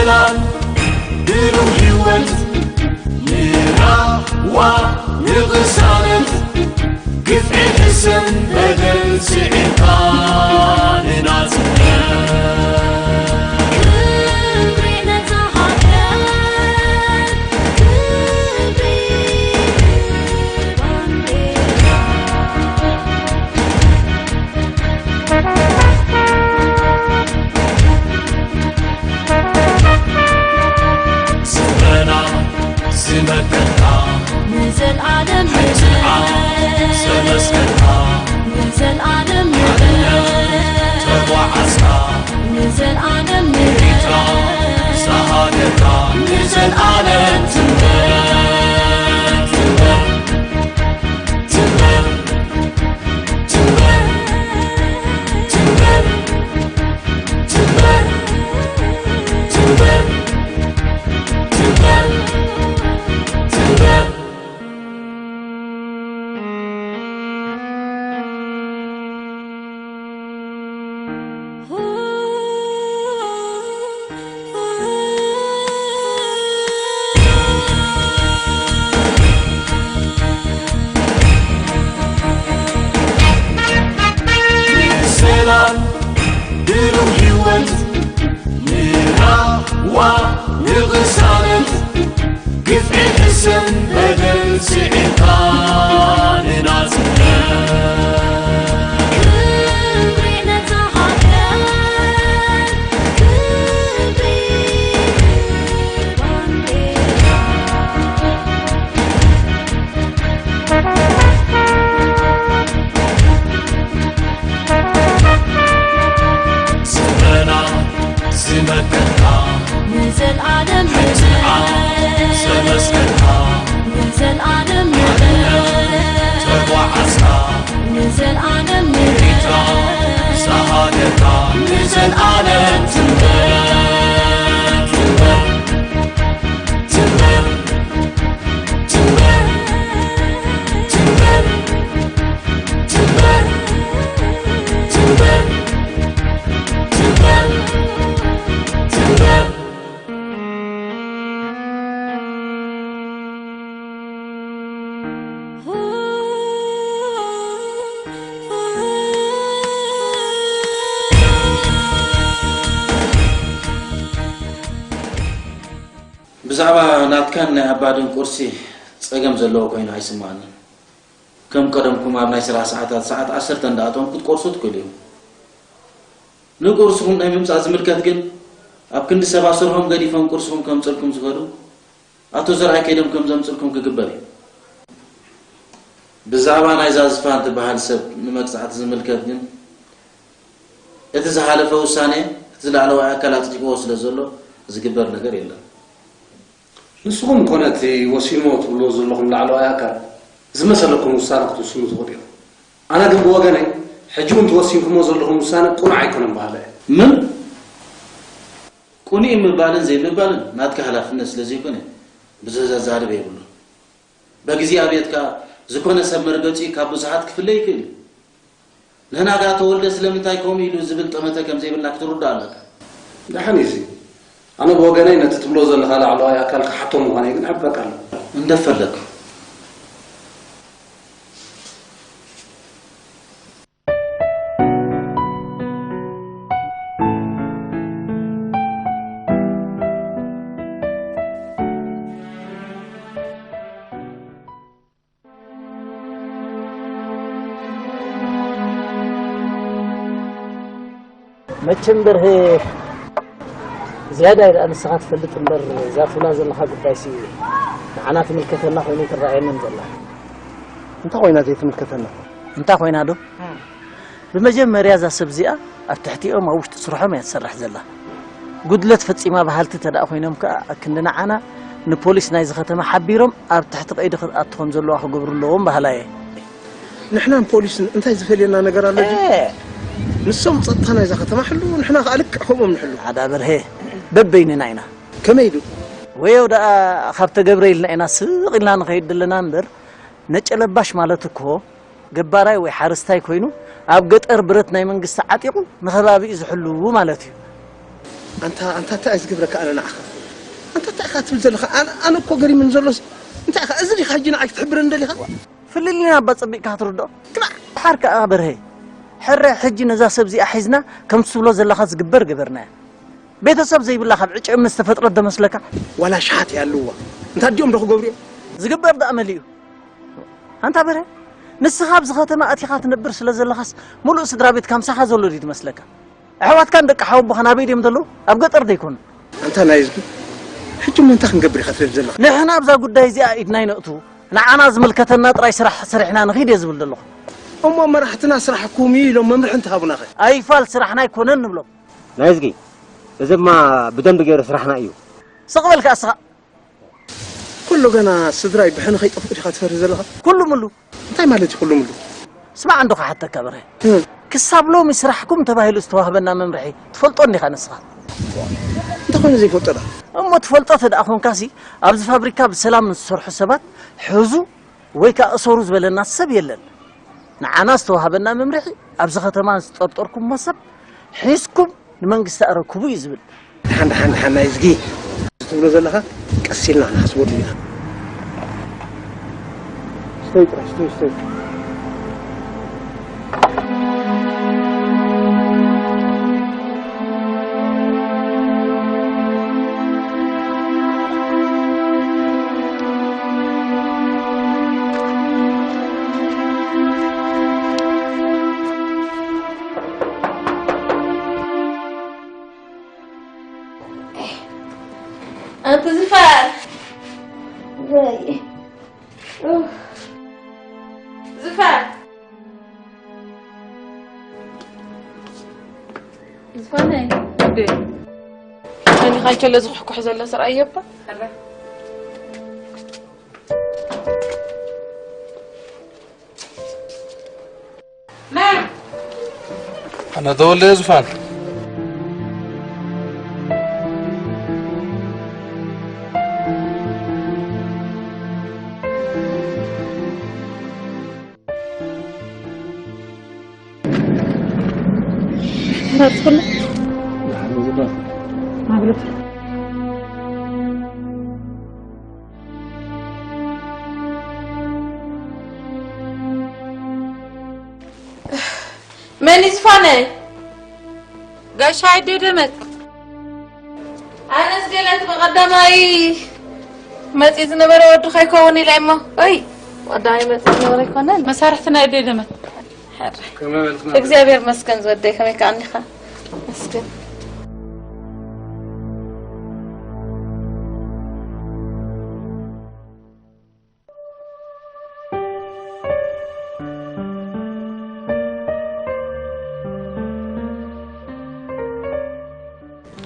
ሰላም ድሩህ ህይወት ንራህዋ ንቕሳነት ግፍዒ ሕሰም በደል ስዒርካ ንናጽነት። ክብሪ ነታ ሃገር፣ ክብሪ ንባንዴራ። ስረና ዝመከትካ ንዘልኣለም ንበል። ዘመስገንካ ንዘልኣለም ንበል። ተጓዓዝካ ንዘልኣለም ንበል። ኤርትራ ሳሃገርካ ንዘልኣለም ትንበር፣ ትንበር፣ ትንበር፣ ትንበር፣ ትንበር። ሰላም ድሩህ ህይወት ንራህዋ ንቕሳነት ግፍዒ ሕሰም በደል ስዒርካ ንናጽነት። ክብሪ ነታ ሃገር፣ ክብሪ ባንዴራ። ስረና ዝመከትካ ንዘልኣለም ንበል። ዘመስገንካ ንዘልኣለም ንበል። ተጓዓዝካ ንዘልኣለም ንበል። ኤርትራ ሳሃገርካ ንዘልኣለም ትንበር፣ ትንበር፣ ትንበር። ብዛዕባ ናትካን ናይ ኣባድን ቁርሲ ጸገም ዘለዎ ኮይኑ ኣይስምዓንን። ከም ቀደምኩም ኣብ ናይ ስራሕ ሰዓታት ሰዓት ዓሰርተ እንዳኣተኹም ክትቆርሱ ትኽእሉ ኢኹም። ንቁርስኹም ናይ ምምጻእ ዝምልከት ግን ኣብ ክንዲ ሰባት ስርሖም ገዲፎም ቁርስኹም ከምጽልኩም ዝኸዱ ኣቶ ዘርኣይ ከይዶም ከም ዘምጽልኩም ክግበር እዩ። ብዛዕባ ናይዛ ዝፋን ትበሃል ሰብ ንመቅጻዕቲ ዝምልከት ግን እቲ ዝሓለፈ ውሳኔ እቲ ላዕለዋይ ኣካል ኣጽዲቅዎ ስለ ዘሎ ዝግበር ነገር የለን። ንስኹም ኮነ እቲ ወሲንዎ ትብልዎ ዘለኹም ላዕለዋይ ኣካል ዝመሰለኩም ውሳነ ክትውስኑ ትኽእሉ ኢኹም። ኣነ ግን ብወገነይ ሕጂ እውን እቲ ወሲንኩምዎ ዘለኹም ውሳነ ቅኑዕ ኣይኮነን በሃሊ እየ። ምን? ቅኑዕ ምባልን ዘይምባልን ናትካ ሓላፍነት ስለ ዘይኮነ ብዙሕ ዘዛርብ የብሉን። በግዜ ኣብየትካ ዝኾነ ሰብ መርገጺኡ ካብ ብዙሓት ክፍለ ይኽእል እዩ። ንሕና ከኣ ተወልደ ስለምንታይ ከምኡ ኢሉ ዝብል ጠመተ ከም ዘይብልና ክትርድኦ ኣለካ። ደሓን እዩ እዚ። ኣነ ብወገነይ ነቲ ትብሎ ዘለኻ ላዕለዋይ ኣካል ክሓቶ ምዃነይ ግን እሕብረካ ኣለኹ። እንደፈለግ። መቸም በርሄ፣ ዝያዳ ኢላ ንስኻ ትፈልጥ እምበር፣ እዛ ትብላ ዘለኻ ጉዳይሲ ንዓና ትምልከተና ኮይኑ ኣይትረኣየንን ዘላ። እንታይ ኮይና ዘይትምልከተና? እንታይ ኮይና ዶ? ብመጀመርያ እዛ ሰብ እዚኣ ኣብ ትሕቲኦም ኣብ ውሽጢ ስርሖም እያ ትሰርሕ ዘላ። ጉድለት ፈጺማ በሃልቲ እንተ ደኣ ኮይኖም ከኣ፣ ኣክንዲ ንዓና ንፖሊስ ናይዚ ከተማ ሓቢሮም ኣብ ትሕቲ ቀይዲ ክትኣቱ ከም ዘለዋ ክገብሩ ኣለዎም በሃላይ እየ። ንሕናን ፖሊስን እንታይ ዝፈልየና ነገር ኣሎ ድዩ? እ። ንሶም ጸጥታ ናይዛ ከተማ ሕልዉ፣ ንሕና ከኣ ልክዕ ከምኦም ንሕሉ። ኣዳ በርሄ፣ በበይንና ኢና። ከመይ ኢሉ? ወየው ደኣ ካብ ተገብረ ኢልና ኢና ስቕ ኢልና ንኸይድ ዘለና እምበር፣ ነጨለባሽ ማለት እኮ ገባራይ ወይ ሓረስታይ ኮይኑ ኣብ ገጠር ብረት ናይ መንግስቲ ዓጢቑ ንኸባቢኡ ዝሕሉ ማለት እዩ። ኣንታ ኣንታ እንታይ ዝገብረካ ኣነ ንዓኻ ኣንታ እንታይ ኢኻ ትብል ዘለኻ ኣነ ኣነ እኮ ገሪምን ዘሎስ እንታይ ኢኻ እዚ ዲኻ ሕጂ ንዓይ ክትሕብረን ደሊኻ ፍልልይና እባ ጸቢቕካ ክትርድኦ። ክላእ! ደሓር ከኣ በርሄ፣ ሕረ ሕጂ ነዛ ሰብ እዚኣ ሒዝና ከምቲ ትብሎ ዘለኻ ዝግበር ገበርናያ። ቤተሰብ ዘይብላ ካብ ዕጨ እምኒ ዝተፈጥረት ዶ መስለካ? ዋላ ኣሽሓት እያ ኣለዋ። እንታ ኣዲኦም ዶ ክገብሩ እዮም? ዝግበር ደኣ መሊኡ። ኣንታ በርሄ፣ ንስኻ ኣብዚ ከተማ ኣቲኻ ትነብር ስለ ዘለኻስ ምሉእ ስድራ ቤትካ ምሳኻ ዘሎ ድዩ ዝመስለካ? ኣሕዋትካን ደቂ ሓወቦኻን ኣበይ ድዮም ዘለዉ? ኣብ ገጠር ዶ ኣይኮኑን? ኣንታ ናይዝጊ፣ ሕጂ እሞ እንታይ ክንገብር ኢኻ ትደሊ ዘለኻ? ንሕና ኣብዛ ጉዳይ እዚኣ ኢድና ኣይነእቱ፣ ንዓና ዝምልከተና ጥራይ ስራሕ ሰሪሕና ንኺድ እየ ዝብል ዘለኹ። እሞ መራሕትና ስራሕኩም እዩ ኢሎም መምርሒ እንተሃቡናኸ? ኣይፋል ስራሕና ኣይኮነን ንብሎም። ናይዝጊ፣ እዚማ ብደንቢ ገይሩ ስራሕና እዩ። ስቕ በል ከኣ እስኻ። ኩሉ ገና ስድራይ ብሕነ ከይጠፍኡ ዲኻ ትፈርህ ዘለኻ? ኩሉ ምሉ። እንታይ ማለት እዩ ኩሉ ምሉ? ስማዕ እንዶ ክሓተካ በርሀ። ክሳብ ሎሚ ስራሕኩም ተባሂሉ ዝተዋህበና መምርሒ ትፈልጦ እንዲኻ ንስኻ? እንተኾነ ዘይፈልጦ ዳ? እሞ ትፈልጦ ተደኣ ኾንካሲ ኣብዚ ፋብሪካ ብሰላም ንዝሰርሑ ሰባት ሕዙ ወይ ከኣ እሰሩ ዝበለና ሰብ የለን። ንዓና ዝተዋህበና መምርሒ ኣብዚ ከተማ ዝጠርጠርኩሞ ሰብ ሒዝኩም ንመንግስቲ ኣረክቡ እዩ ዝብል። ደሓን ደሓን ደሓን ናይ እዝጊ እዚ ትብሎ ዘለኻ ቀስ ኢልና ክንሓስበሉ ኢና። ስተይ ጥራይ ስተይ ስተይ። ኣንቲ ዝፋር ዝፋር ዝኾነ መሊኻይ ከለ ዝኩሕኩሕ ዘሎ ስርኣዮ እባ ኣነ ተወልደ ዙፋን ተራርፍኩሉ ማብረት መን እዩ ዝፋነይ? ጋሻ ኣደይ ደመት። ኣነስ ገለ እቲ ብቐዳማይ መፂኡ ዝነበረ ወድኻ ይኸውን ኢለ እሞ። እይ፣ ብቐዳማይ መፂኡ ዝነበረ ኣይኮነን። መሳርሕቲ ናይ ኣደይ ደመት። ሕረ። እግዚኣብሔር መስገን ዝወደይ፣ ከመይ ከኣ እኒኻ? መስገን።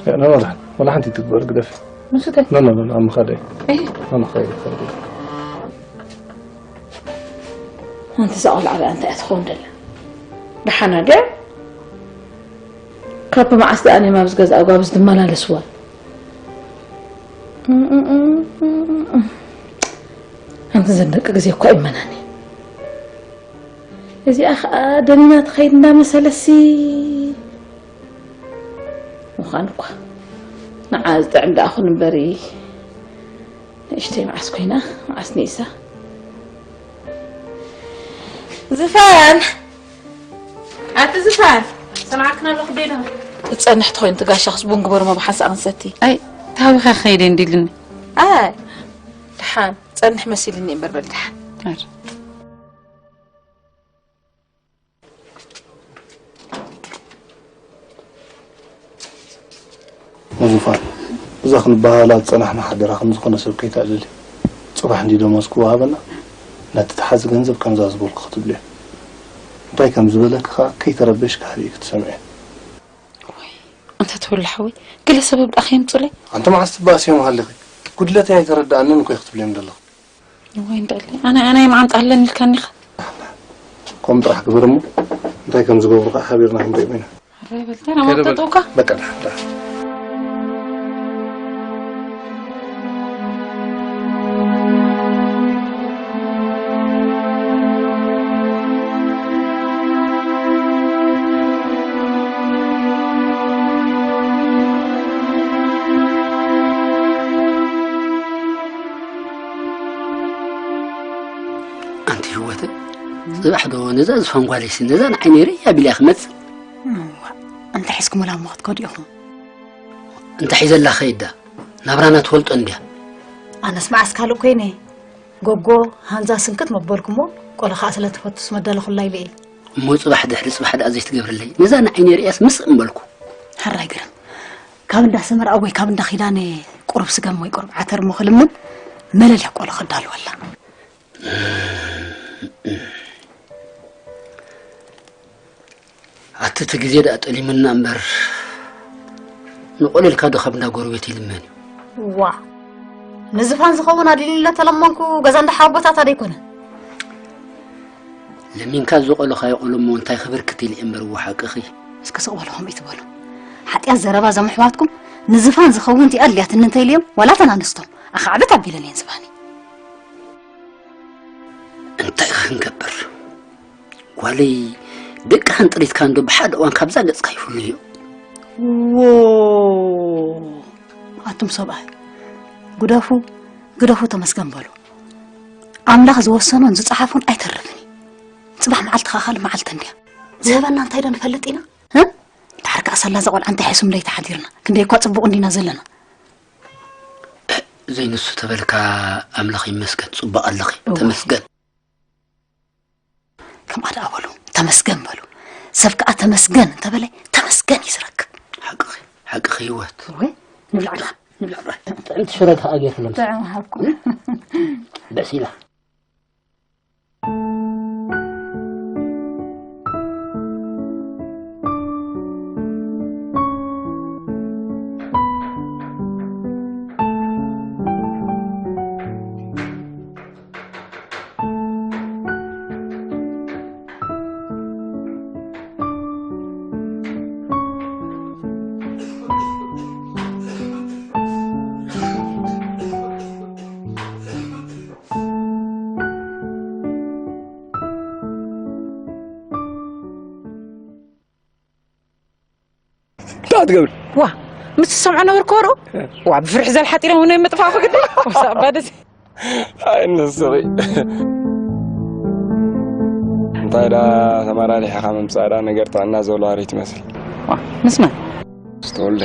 لا لا لا، ولا حد يتقبل قدف. مش ده. لا لا لا لا، عم خالي. ايه. عم خالي، خالي. ኣንቲ እዛ ቆልዓ ደኣ እንታይ እያ ትኸውን ደላ? ደሓና ድያ? ካብ መዓስ ደኣ እኔም ኣብዚ ገዛ ኣጓብዝ ዝመላለስዋ? ኣንቲ ዘን ደቂ ግዜ እኳ ይመናኒ። እዚኣ ኸኣ ደኒና ትኸይድ እንዳመሰለሲ ምዃን እኳ ንዓ ዝጥዕም ደኣ ኹን እምበሪ ንእሽተይ መዓስ ኮይና መዓስ ንኢሳ። ዝፋን ኣቲ ዝፋን ሰማዕክና ኣለኹ ቤና ትጸንሕ ተኾይኑ ትጋሻኽስ ቡን ግበሩ መብሓንሳ ክንሰቲ ኣይ ታቢኻ ኸይደ እንዲልኒ ኣይ ደሓን ጸንሕ መሲልኒ እምበር በል ደሓን ሙዙፋን እዛ ክንበሃላ ዝጸናሕና ሓደራ ከም ዝኾነ ሰብ ከይተዕልሊ። ጽባሕ እንዲ ደሞዝ ክወሃበና ነቲ ተሓዚ ገንዘብ ከምዛ ዝበልኩ ክትብልዮ። እንታይ ከም ዝበለኪ ከኣ ከይተረበሽኪ ሓቢእኪ ትሰምዕዮ። ኣንታ ተወላ ሓወይ ገለ ሰበብ ደኣ ከየምጹለይ። ኣንቲ መዓስ ትባእስዮም ሃሊኺ። ጉድለተይ ኣይተረድኣንን እኮ ኢኺ ትብልዮም ዘለኺ። እዋይ እንዳለ ኣነ ኣነ የማዓንጣ ኣለኒ ኢልካኒ ኢኻ። ከምኡ ጥራሕ ግበር እሞ እንታይ ከም ዝገብሩ ከዓ ሓቢርና ክንሪኦም ኢና። ኣረ በል ተራ መጠጠውካ። በቃ ደሓን ደሓን። ወተ ጽባሕ ዶ ነዛ ዝፋን ጓለይሲ ነዛ ንዓይነይ ርእያ ቢልያ ክመጽእ? እዋ፣ እንታይ ሒዝኩምላ እሞ ክትከዱ ኢኹም? እንታይ ሒዘላ ከይዳ? ናብራና ትፈልጦ እንድያ። ኣነስ መዓስ ካልእ ኮይነ? ጎጎ፣ ሃንዛ ስንክት መበልኩሞ፣ ቆሎ ኸኣ ስለ ትፈቱስ መዳለኹላ ኢለ እየ። እሞ ጽባሕ ድሕሪ ጽባሕ ደኣ ዘይትገብርለይ? ነዛ ንዓይነይ ርእያስ ምስ እምበልኩ። ሕራይ ግርም። ካብ እንዳ ሰመርኣ ወይ ካብ እንዳ ኪዳነ ቁሩብ ስገም ወይ ቁሩብ ዓተር እሞ ክልምን፣ መለልያ ቆሎ ከዳልወላ። ኣቲ እቲ ግዜ ደኣ ጠሊሙና እምበር፣ ንቆሎ ኢልካ ዶ ካብ እንዳ ጎረቤት ይልመን እዩ? ዋ፣ ንዝፋን ዝኸውን ኣድልዩለ ተለመንኩ፣ ገዛ እንዳ ሓወቦታታ ዶ ኣይኮነ? ለሚንካ ዝቆሎኻዮ ቆሎ እሞ እንታይ ክብርክት ኢለ እምበር፣ እዎ ሓቅኺ። እስከ ስቕ በሉ፣ ከምኡ ይትበሉ። ሓጢኣት ዘረባ እዞም ኣሕዋትኩም፣ ንዝፋን ዝኸውን እቲኣ ኣድልያትኒ እንተኢለዮም፣ ዋላ እተን ኣንስቶም፣ ኣኻዕብት ኣቢለን እየን ዝፋኒ። እንታይ ክንገብር? ጓለይ፣ ደቅኻን ጥሪትካን ዶ ብሓደ እዋን ካብዛ ገጽካ ይፍለዩ? ዎ! ኣቱም ሰብኣይ፣ ግደፉ፣ ግደፉ ተመስገን በሉ። ኣምላኽ ዝወሰኖን ዝጸሓፎን ኣይተርፍን እዩ። ጽባሕ መዓልቲ ኸኣ ካልእ መዓልቲ እንድያ። ዝህበና እንታይ ዶ ንፈልጥ ኢና? እ? ደሓር ከኣ ሳላ እዛ ቆልዓ እንታይ ሕሱም ለይቲ ሓዲርና። ክንደይ እኳ ጽቡቕ እንዲና ዘለና። ዘይንሱ ተበልካ ኣምላኽ ይመስገን፣ ጽቡቕ ኣለኺ። እወ። ተመስገን። ከምኣ ደኣ በሉ፣ ተመስገን በሉ። ሰብ ከኣ ተመስገን እንተበለ፣ ተመስገን እዩ ዝረክብ። ሓቅኺ፣ ሓቅኺ ህይወት። እወ፣ ንብላዕ ደኣ፣ ንብላዕ። ጥዕምቲ ሽረ ከኣ ጌርክሎም። ጥዑም ሃብኩም። በሲላ። እንታይ ትገብሪ? ዋ፣ ምስ ትሰምዖ ነበርኩ ወርኡ። ዋ፣ ብፍርሒ ዘልሓጢረ እውን ምጥፋእኩ ግዲ። ወሳ ኣባ ደስ። ኣይ፣ ንስኺ። እንታይ ደኣ ተመራሪሕኻ ምምጻእ ደኣ ነገር ጥዕና ዘለዋ ርኢት ትመስል። ዋ፣ ምስ መን? ምስ ተወልደ።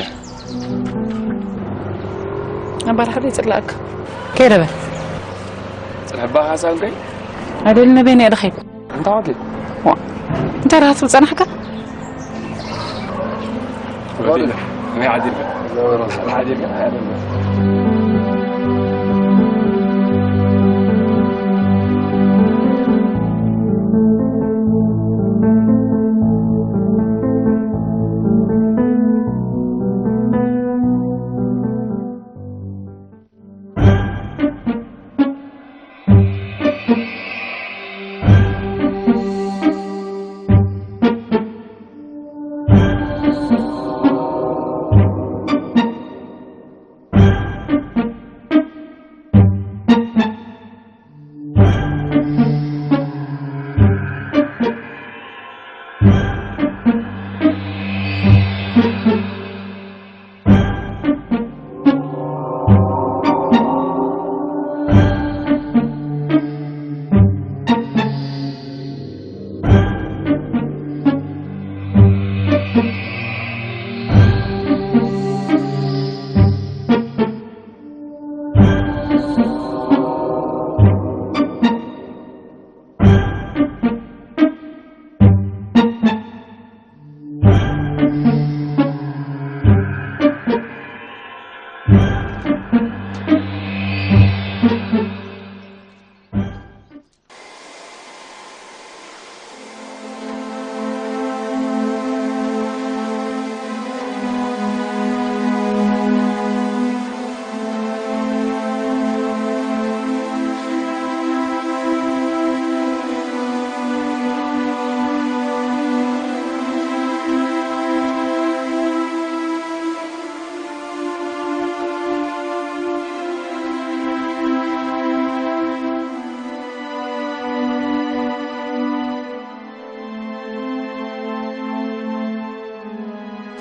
ኣባል ሓደ ይጽላእካ። ከይደ በል። ጽንሕባ ሓሳብ ከይ? ኣደል ነበይ ነይ ደኸይ? እንታይ ወኪል? ዋ፣ እንታይ ደኣ ትብል ጸናሕካ? ወዲለ፣ መይ ዓዲልካ? መይ ዓዲልካ?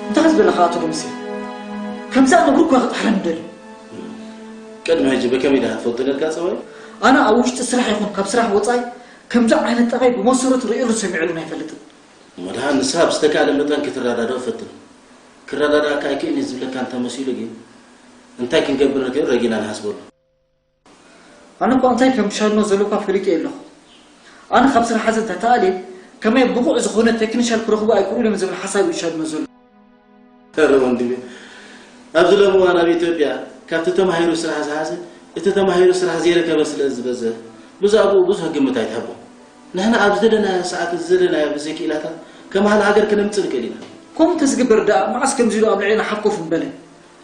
እንታይ ዝበለኻ ኣቶ ደምሴ? ከምዛ ነብሪ እኳ ክጥሕረኒ ደልዩ። ቅድሚ ሕጂ ብከመይ ዲኻ ትፈልጦ ነርካ ጸባዩ? ኣነ ኣብ ውሽጢ ስራሕ ይኹን ካብ ስራሕ ወጻኢ ከምዚ ዓይነት ጠባይ ብመሰረቱ ርእዩሉን ሰሚዑሉን ኣይፈልጥን። እሞ ደሓን ንስኻ ብዝተካእለ መጠን ክትረዳድኦ ፈትን። ክረዳድኣካ ኣይክእልን እየ ዝብለካ እንተመሲሉ ግን እንታይ ክንገብር ንኽእል ረጊና ንሓስበሉ። ኣነ እኳ እንታይ ከም ትሻድኖ ዘለኳ ፈሊጠ ኣለኹ። ኣነ ካብ ስራሕ እዚ እንተተኣልየ ከመይ ብቑዕ ዝኾነ ቴክኒሻል ክረኽቡ ኣይክእሉን እዮም ዝብል ሓሳብ እዩ ዝሻድኖ ዘሎ። ኧረ ወንድሜ፣ ኣብዚ ሎሚ እዋን ኣብ ኢትዮጵያ ካብቲ ተማሂሩ ስራሕ ዝሓዘ እቲ ተማሂሩ ስራሕ ዘይረከበ ስለ ዝበዝሕ ብዛዕባኡ ብዙሕ ግምት ኣይትሃቦ። ንሕና ኣብ ዝደለናዮ ሰዓት ዝደለናዮ ብዘይ ክኢላታት ከም ሃለ ሃገር ክነምጽእ ንክእል ኢና። ከምኡ እንተዝግበር ደኣ መዓስ ከምዚ ኢሉ ኣብ ልዕሌና ሓፍ ኮፍ ምበለ?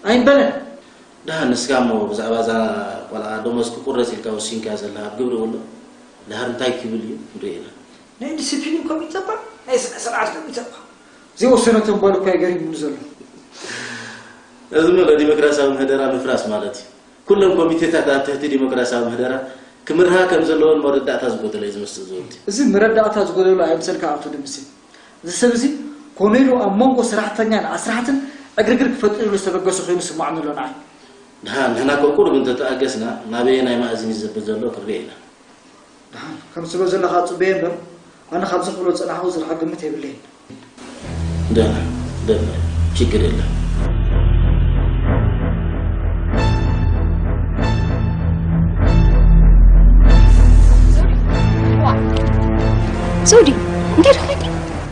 ኣይምበለን። ደሓን ንስካ እሞ ብዛዕባ እዛ ቆልዓ ደሞዝ ክቁረጽ ኢልካ ወሲንካ ዘለካ ኣብ ግብሪ ውዕሎ ድሓር እንታይ ክብል እዩ ንርኢ ኢና። ናይ ዲሲፕሊን ኮሚተ እባ ናይ ስነ ስርዓት ኮሚተ እባ ዘይወሰነቶም ጓል እኳ እዩ ገሪሙኒ ዘሎ። እዚ መለ ዲሞክራሲያዊ ምህደራ ምፍራስ ማለት እዩ። ኩሎም ኮሚቴታት ኣብ ትሕቲ ዲሞክራሲያዊ ምህደራ ክምርሃ ከም ዘለዎን መረዳእታ ዝጎደሎ እዩ ዝመስል ዝወንቲ። እዚ መረዳእታ ዝጎደሎ ኣይምሰልካ ኣቶ ደምሴ። እዚ ሰብ እዚ ኮነ ኢሉ ኣብ መንጎ ሰራሕተኛን ኣስራሕትን ዕግርግር ክፈጥር ኢሉ ዝተበገሰ ኮይኑ ስማዕኒ ኣሎ ንዓይ። ደሓን ንሕና እኮ ቁሩብ እንተተኣገስና ናበየናይ መኣዝን እዩ ዘብል ዘሎ ክንርኢ ኢና። ደሓን ከም ትብሎ ዘለኻ ጽበየ እምበር ኣነ ካብዚ ክብሎ ዝጸናሕኩ ዝርሕቕ ግምት የብለይን። ደህና ደህና ችግር የለም። ሱዲ እንታይ ደኸቲ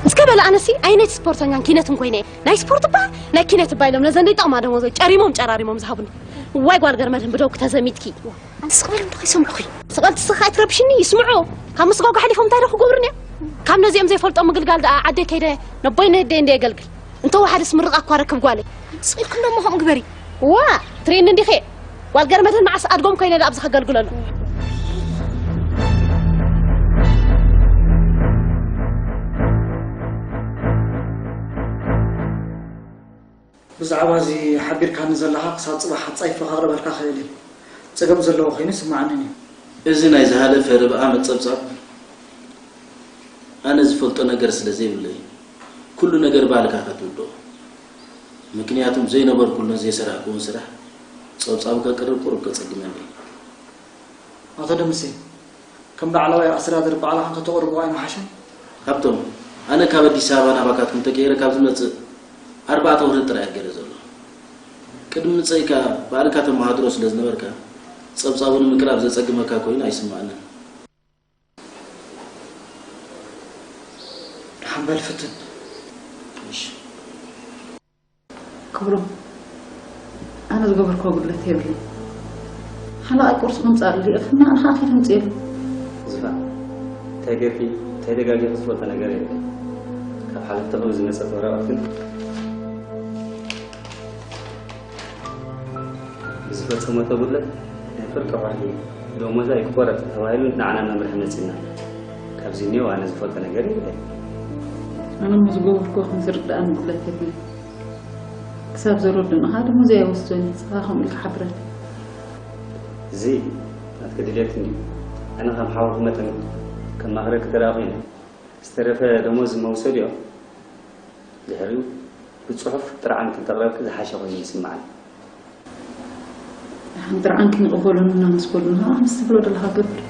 እስከ በለ ኣነሲ ኣይነት ስፖርተኛን ኪነትን ኮይነ ናይ ስፖርት እባ ናይ ኪነት እባ ኢሎም ነዘን ዘይጠቕማ ደሞዘይ ጨሪሞም ጨራሪሞም ዝሃቡኒ። ዋይ ጓል ገርመድህን ብደውኪ ተዘሚትኪ። ኣንስቕበል እንዶ ከይሰምዑኺ። ስቐልቲ ስኻ ኣይትረብሽኒ ይስምዑ። ካብ ምስጓጓ ሓሊፎም እንታይ ዶ ክገብሩኒ እዮም? ካብ ነዚኦም ዘይፈልጦም ምግልጋል ደኣ ዓደይ ከይደ ነቦይ ነደይ እንደ የገልግል። እንተወሓደስ ምርቓ እኳ ረክብ ጓለይ። ኣንስቕ ኢልኪ እንዶ እሞ ከምኡ ግበሪ። ዋ ትሬኒ እንዲኺ። ጓል ገርመድህን መዓስ ኣድጎም ኮይነ ደኣ ኣብዚ ከገልግለሉ። ብዛዕባ እዚ ሓቢርካኒ ዘለኻ ክሳብ ጽባሕ ሓጻይ ፈኻቕረበልካ ክእል እየ። ጸገም ዘለዎ ኮይኑ ይስምዓንን እዩ። እዚ ናይ ዝሃለፈ ርብኣ መጸብጻብ ኣነ ዝፈልጦ ነገር ስለ ዘይብለይ ኩሉ ነገር ባዕልካ ኢኻ ትውድኦ። ምክንያቱ ዘይነበርኩሉን ዘይሰራሕክዎን ስራሕ ጸብጻቡ ከቅርብ ቁሩብ ከጸግመኒ እዩ። ኣቶ ደምሴ፣ ከም ላዕለዋይ ኣስተዳደር ባዕልኻ እንተተቕርቦ ኣይምሓሸን? ሃብቶም፣ ኣነ ካብ ኣዲስ ኣበባ ናባካትኩም ተቀይረ ካብ ዝመጽእ ኣርባዕተ ወርሒ ጥራይ እየ ገለ ዘሎ። ቅድሚ ምጸኢካ ባዕልካ ተመሃድሮ ስለ ዝነበርካ ጸብጻቡ ንምቅራብ ዘጸግመካ ኮይኑ ኣይስምዓንን። ደሓን በል ፍትን። እሺ። ክብሮም፣ ኣነ ዝገበርክዎ ጉድለት የብለይን። ሓለቓይ ቁርሲ ከምጽኣሉ ኢለ፣ ፍና ኣነ ከኣ ከይደ ኣምጽኤሉ። ዝፋን፣ እንታይ ጌርኪ እንታይ ደጋጊርኪ ዝፈልጦ ነገር የብለይን። ካብ ሓለፍቲ ክብል ዝመጸት ወረቐት ግን ብዝፈጸመቶ ጉድለት ናይ ፍርቂ ወርሒ ደሞዛ ይቆረጽ ተባሂሉ ንዓና መምርሒ መጺእና ኣሎ። ካብዚ እኒኦ ኣነ ዝፈልጦ ነገር የብለይን። ኣነ እሞ ዝገበርክዎ ከም ዝርድኣኒ ጉድለት የብለይን። ክሳብ ዘረድኡኻ ደሞዘይ ኣይወስዶን እየ፣ ንስኻ ከምኡ ኢልካ ሓብረኒ። እዚ ናትኪ ድሌት እንድዩ። ኣነ ከም ሓውኺ መጠን ከማኽረኪ ተደኣ ኮይነ፣ ዝተረፈ ደሞዝ መውሰዲኦ ድሕሪኡ ብጽሑፍ ጥርዓን እንተቕረብኪ ዝሓሸ ኮይኑ ይስምዓኒ። ደሓን ጥርዓንኪ ንቕበሎን እናመስገሉን ንዓኣ ምስ ትብሎ ዘለኻ ገብር።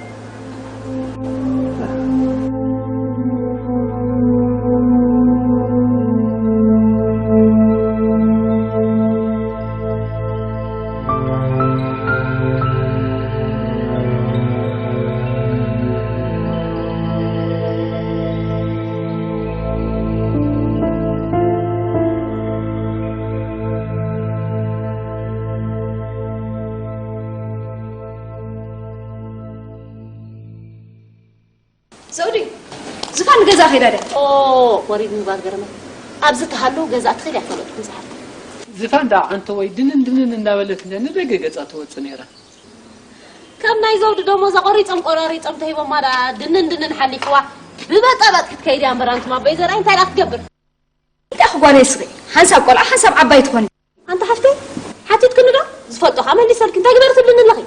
ዘውዲ፣ ዝፋን ንገዛ ከይዳ ድያ? ኦ፣ ወሪድኒ ጓል ገረመ። ኣብዚ ተሃሉ ገዛ ትኸይድ ኣይፈለጥኩን ዝሓል። ዝፋን ደኣ ዓንተወይ ድንን ድንን እናበለት እንደ ንደገ ገጻ ትወጽእ ነይራ። ከም ናይ ዘውዲ ደሞዛ ቆሪጾም ቆራሪጾም ተሂቦማ ደኣ ድንን ድንን ሓሊፍዋ ብበጣባጥ ክትከይድ እያ እምበር ኣንቱም ኣቦይ ዘርኣይ እንታይ ደኣ ክትገብር? እንታይ ጓለይ ስኺ ሓንሳብ ቆልዓ ሓንሳብ ዓባይ ትኾኒ። ኣንታ ሓፍተይ ሓቲትክኒ ዶ? ዝፈልጦ ከኣ መሊሰልኪ እንታይ ግበሪ ትብልኒ ኣለኺ?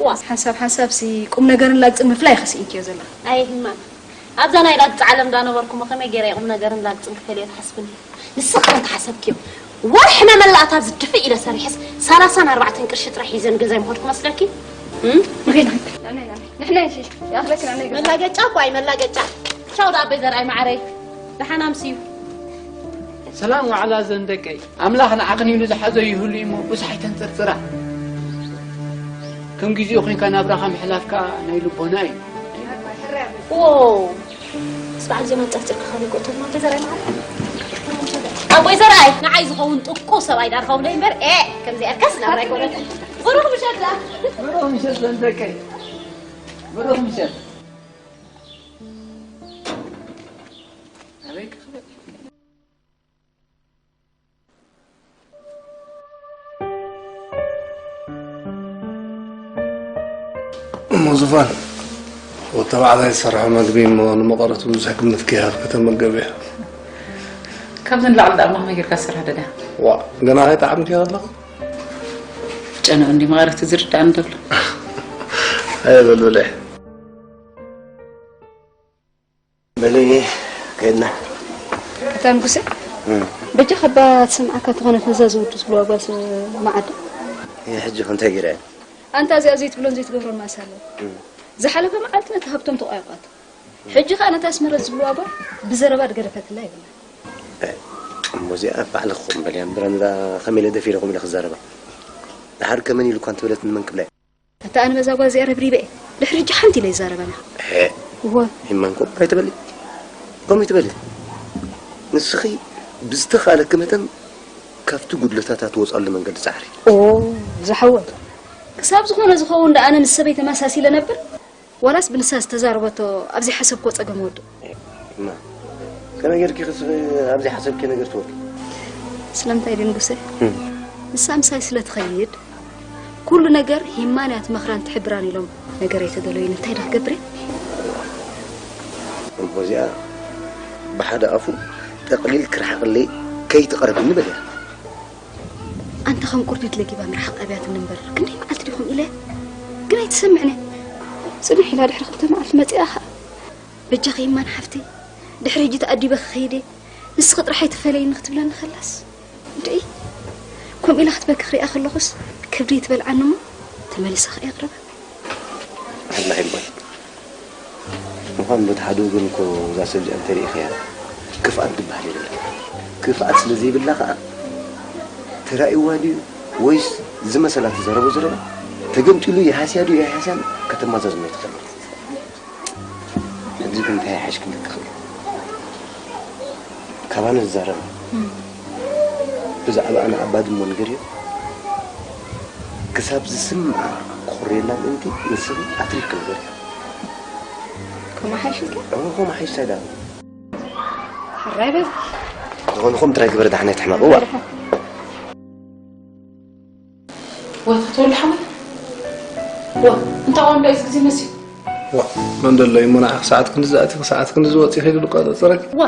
ዋእ። ሓንሳብ ሓንሳብሲ ቁምነገርን ላግጽን ምፍላይ ኢኺ ስኢንክዮ ዘለኺ። ኣየ ህማም ኣብዛ ናይ ላግጺ ዓለም እንዳነበርኩ እሞ ከመይ ገይረ እየ ቁምነገርን ላግጽን ክፈልዮ ትሓስብኒ? ንስኺ ከ እንታይ ሓሰብክዮ? ወርሒ መመላእታ እዚ ድፍእ ኢለ ሰሪሐስ ሰላሳን ኣርባዕተን ቅርሺ ጥራሕ ሒዘ ንገዛይ ምኸድኩ መስለኪ? እም? ንኺድ ንኺድ። ንሕና ንሽሽ ያኽለክና ነይ መላገጫ እኮ ኣይ መላገጫ። ቻው ዳ ኣበይ ዘርኣይ ማዕረይ። ደሓን ኣምስዩ። ሰላም ዋዕላ ዘን ደቀይ። ኣምላኽ ንዓኽን ኢሉ ዝሓዞ ይህሉ እሞ ብዙሕ ኣይተንጽርጽራ። ከም ግዜኡ ኮይንካ ናብራኻ ምሕላፍ ከኣ ናይ ልቦና እዩ። ዎ፣ ምስ በዓል ዜማን ጨፍጭር ክኸውን ይቆጠር ማለት ዘርኣይ ማለት። ኣቦይ ዘርኣይ፣ ንዓይ ዝኸውን ጥቁ ሰብኣይ ዳርካው ደይ እምበር፣ ኤ፣ ከምዚ ኣልካስ ናብራ ኣይኮነን። ብሩኽ ምሸት ዳ። ብሩኽ ምሸት ዘን ደቀይ። ብሩኽ ምሸት። ኣበይ ክኽበል? እሞ ዙፋን፣ ወዲ ተባዕታይ ዝሰርሖ መግቢ እሞ ንመቐረቱ ብዙሕ ግምት ከይሃብካ ተመገብ እያ። ካብዚ ንላዕሊ ደኣ እሞ ከመይ ጌርካ ትሰርሖ ደዳ? ዋ፣ ገና ከይጠዓምክዮ ከለኻ? ጨንኡ እንዲ መቐረቱ ዝርዳእኒ ዘሎ። ኣየ በል ብልዕ። በለየ ከድና። ኣታ ንጉሰ፣ እም። በጃኻ እባ ትሰምዓካ ተኾነት ነዛ ዘውዱ ዝብልዋ ጓል ስ-፣ መዓዳ። እየ፣ ሕጂ ከ እንታይ ገይረ እየ? ኣንታ እዚኣ ዘይትብሎን ዘይትገብሮን ማእሳ ኣለዋ። እም። ዝሓለፈ መዓልቲ ነታ ሃብቶም ተቋይቋቶ። ሕጂ ኸኣ ነታ ኣስመረት ዝብልዋ ጓል ብዘረባ ድገደፈትላ ይብላ። እ፣ እሞ እዚኣ ባዕልኹም በልያ እምበር፣ ኣንዳ ከመይ ኢለ ደፊረ ከምኡ ኢለ ክዛረባ? ደሓር ከመን ኢሉ እኳ እንተበለት ንመን ክብላ እየ? ኣታ ኣነ በዛ ጓል እዚኣ ረብሪበ እየ። ድሕሪ ሕጂ ሓንቲ ኢለ ይዛረበና። ሄ። እወ። ሂማን ከምኡ ኣይትበሊ። ከምኡ ኣይትበሊ። ንስኺ ብዝተኻእለኪ መጠን ካብቲ ጉድለታታ ትወጻሉ መንገዲ ጻዕሪ። ኦ፣ ዝሓወይ። ክሳብ ዝኾነ ዝኸውን ደኣ ኣነ ምስ ሰበይ ተመሳሲለ ነብር? ዋላስ ብንሳ ዝተዛረበቶ ኣብ ዘይሓሰብክዎ ጸገም ወድቕ? እማ፣ ከመይ ጌርኪ ክስ-፣ ኣብ ዘይሓሰብክዮ ነገር ትወድቂ? ስለምንታይ ድዩ ንጉሰ? እም። ንሳ ምሳይ ስለ ትኸይድ፣ ኩሉ ነገር ሂማን እያ ትመኽራን ትሕብራን ኢሎም ነገረይ ተደለዩኒ። እንታይ ዶ ክገብር እየ? እሞ እዚኣ ብሓደ ኣፉ ጠቕሊል ክርሓቕለይ ከይትቐርብኒ በልያ። ኣንታ ከም ቁርዲድ ለጊባ ምርሓቕ ኣብያትኒ እምበር፣ ክንደይ መዓልቲ ዲኹም ኢለ? ግን ኣይትሰምዕን እያ። ጽንሕ ኢላ ድሕሪ ክልተ መዓልቲ መጺኣ ኸኣ፣ በጃኺ ይማን ሓፍተይ፣ ድሕሪ ሕጂ ተኣዲበ ክኸይድ እየ፣ ንስኺ ጥራሕ ኣይትፈለይኒ ክትብለኒ ከላስ፣ እንድዒ፣ ከምኡ ኢላ ክትበኪ ክሪኣ ከለኹስ፣ ከብደይ ትበልዓኒ እሞ፣ ተመሊሰ ኸኣ የቕርባ። ኣላ ይባል። ምዃኑ በቲ ሓደ ወገን እኮ እዛ ሰብ እዚኣ እንተሪኢኽያ ክፍኣት ዝበሃል የብላ። ክፍኣት ስለ ዘይብላ ኸኣ ተራእይዋ ድዩ ወይስ ዝመሰላ ትዛረቦ ዘረባ ተገምጢሉ ይሃስያ ድዩ ኣይሃስያን ከተማዛዝኖ ኣይትኽእልን። ሕጂ ግን እንታይ ይሓይሽ ክብል ትኽእል? ካባና ዝዛረባ እም። ብዛዕባኣ ንኣባ ድሞ ንገርዮ። ክሳብ ዝስምዓ ክኹርየላ ምእንቲ ንስኺ ኣትሪርኪ ንገርዮ። ከምኡ ሓይሽልካ? እወ፣ ከምኡ ሓይሽ ሳይዳ። ሕራይ በል። ዝኾነ ኹም ጥራይ ግበር፣ ደሓን ኣይትሕመቕ። እዋ። ዋ፣ ተወልደ ሓወይ። ዋ፣ እንታይ ቋንቋ እዩ እዚ ግዜ መሲሉ? ዋ፣ መን ደሎ እዩ እሞ ንዓኺ ሰዓት ክንድዚ ኣቲኺ፣ ሰዓት ክንድዚ ወፂኺ ኢሉ ዝቆፃፀረኪ? ዋ፣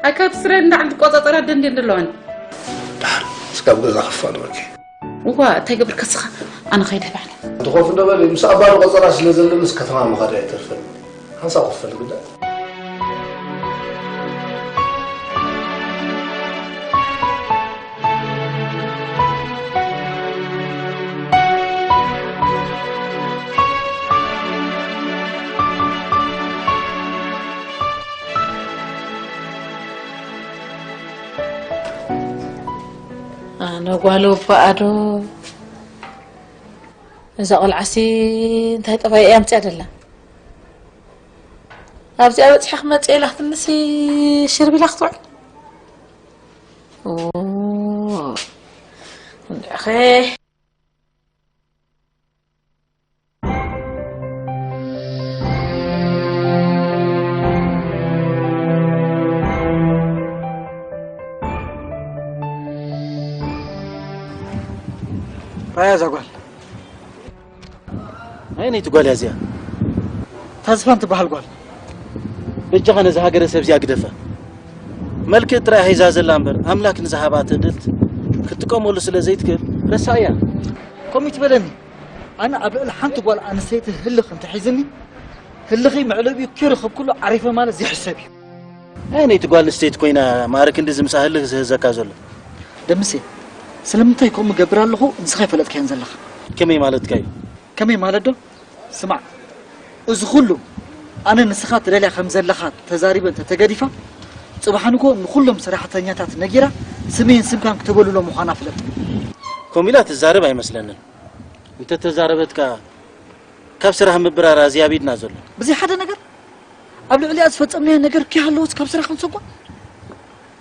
ኣይ ካብ ስረ ንላዕሊ ዝቆፃፀራ ደንዴን ደለዋኒ። ደሓን፣ እስካብ ገዛ ክፋ ንበልኪ። እዋ፣ እንታይ ገብር ከስኻ? ኣነ ኸይደ ባዕለ። ኣንቲ ኮፍ እንዶ በሊ፣ ምስ ኣባሉ ቆፀራ ስለ ዘለንስ ከተማ ምኻድ ኣይተርፈን። ሓንሳብ ኮፍ በሊ ግዳ። ኣነ ጓል ወባኣ ዶ? እዛ ቆልዓሲ እንታይ ጠባይ እያ ኣምፅያ ደላ? ኣብዚኣ በፂሐ ክመፅእ ኢላ ክትንሲ ሽርብ ኢላ ክትውዕል? ኦ፣ እንድዒኸ። ራያ እዛ ጓል። ኣየነይቲ ጓል እያ እዚኣ? ታዝፋን ትበሃል ጓል። በጃኻ ነዚ ሃገረ ሰብ እዚኣ ግደፋ። መልክዕ ጥራይ ሒዛ ዘላ እምበር፣ ኣምላክ ንዝሃባ ትእድልት ክትጥቀመሉ ስለ ዘይትክእል፣ ረሳእያ። ከምኡ ትበለኒ። ኣነ ኣብ ልዕሊ ሓንቲ ጓል ኣንስተይቲ ህልኽ እንተሒዝኒ፣ ህልኸይ መዕለቢኡ ከይረኸብኩሉ ዓሪፈ ማለት ዘይሕሰብ እዩ። ኣየነይቲ ጓል ኣንስተይቲ ኮይና ማዕረ ክንድዚ ምስኣ ህልኽ ዝህዘካ ዘሎ? ደምሴ፣ ስለምንታይ ከምኡ እገብር ኣለኹ ንስኻ ኣይፈለጥካዮን ዘለኻ። ከመይ ማለትካ እዩ? ከመይ ማለት ዶ? ስማዕ፣ እዚ ኩሉ ኣነ ንስኻ ትደልያ ከም ዘለኻ ተዛሪበ እንተ ተገዲፋ፣ ጽባሕ ንግሆ ንኹሎም ሰራሕተኛታት ነጊራ ስመይን ስምካን ክተበሉሎ ምዃና ፍለጥ። ከምኡ ኢላ ትዛረብ ኣይመስለንን። እንተ ተዛረበት ከኣ ካብ ስራሕ ምብራራ እዚ ኣብ ኢድና ዘሎ። ብዘይ ሓደ ነገር ኣብ ልዕሊኣ ዝፈጸምናዮ ነገር ከይሃለወስ ካብ ስራሕ ክንሰጓ?